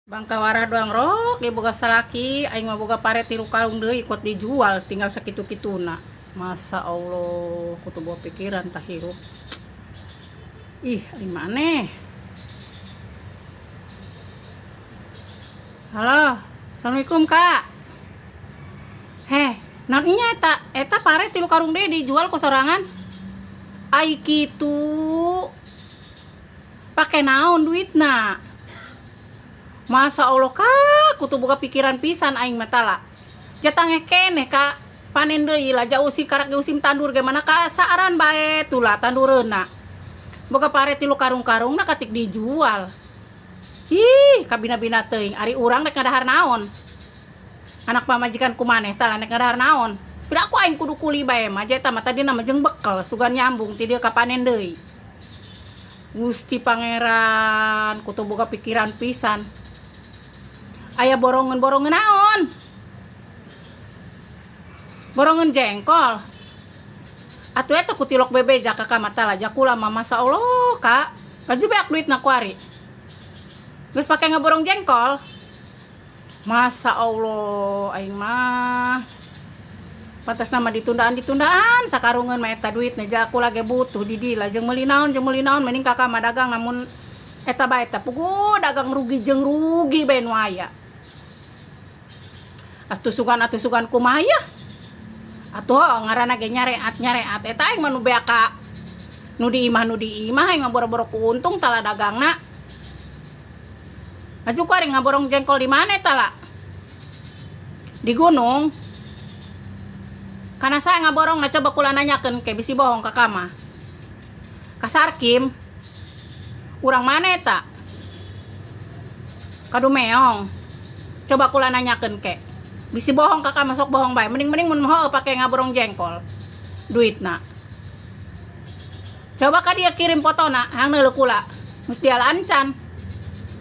Bangkawara doang rok ge boga salaki, aing mah boga pare 3 kalung deui kuat dijual tinggal sakitu-kituna. Masa Allah, kutu bawa pikiran tah hirup. Ih, aing mah aneh. Halo, assalamualaikum kak. Heh, naon nya eta? Eta pare 3 karung deui dijual ku sorangan. Ai kitu. Pake naon duitna? Masa Allah kak, kutu buka pikiran pisan aing mah tala. Jatangeh keneh kak, panen deui lah jauh usim karak ge usim tandur ge mana ka saaran bae tulah tandureuna. Boga pare 3 karung-karungna katik dijual. Ih, kabina-bina teuing ari urang rek ngadahar naon? Anak pamajikan ku maneh tah rek ngadahar naon? Pira aku aing kudu kuli bae mah jeta mah tadina mah jeung bekel sugan nyambung ti dieu ka panen deui. Gusti Pangeran, kutu boga pikiran pisan. Aya borongan-borongan naon? Borongan jengkol. Atuh eta ku tilok bebeja ka kamata lah jakula mah masa Allah kak. Laju beak duitna ku ari. Geus pake ngaborong jengkol. Masa Allah aing mah. Pantasna mah ditundaan-ditundaan sakarungeun mah eta duitna ja aku lagi butuh di dieu lah jeung meuli naon mending kakak mah dagang namun eta bae teh puguh dagang rugi jeung rugi bae nu aya. Atuh sugan kumaha yeuh? Atuh ngaranna ge nyareat-nyareat eta aing mah nu beak ka nu di imah aing mah boro-boro ku untung tala dagangna. Laju ku ari ngaborong jengkol di mana eta la? Di gunung. Kana saya ngaborong na coba kula nanyakeun ke bisi bohong ka kama. Ka Sarkim. Urang mana eta? Kadumeong. Coba kula nanyakeun ke. Bisi bohong kakak masuk bohong bae. Mending-mending mun moho pake ngaborong jengkol. Duitna. Coba ka dia kirim fotona hang neuleuh kula. Geus dialaan can.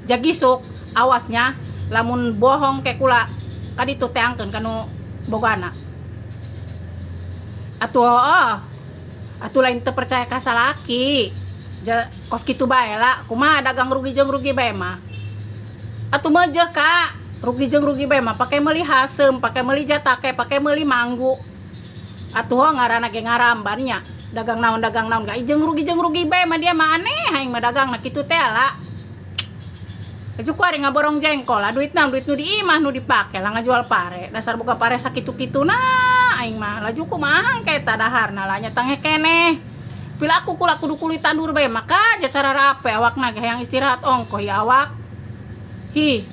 Jagisuk awasnya lamun bohong ke kula kaditu teangkeun kanu bogana. Atuh oh, atuh lain teu percaya ka salaki. Ja, kos kitu bae lah, kumaha dagang rugi jeung rugi bae mah. Atuh meujeuh kak, rugi jeung rugi bae mah pake meuli haseum, pake meuli jatake, pake meuli manggu. Atuh ngaranna ge ngaramban nya, dagang naon ga jeung rugi bae mah dia mah aneh aing mah dagangna kitu teh lah. Laju ku ari ngaborong jengkol lah, duit naon, duit nu di imah nu dipake lah ngajual pare. Dasar boga pare sakitu-kituna aing mah. Laju kumaha ka eta daharna lah nya tangeh keneh. Pila aku kula kudu kuli tandur bae maka ja cara rape awakna ge hayang istirahat ongkoh ya awak. Hi.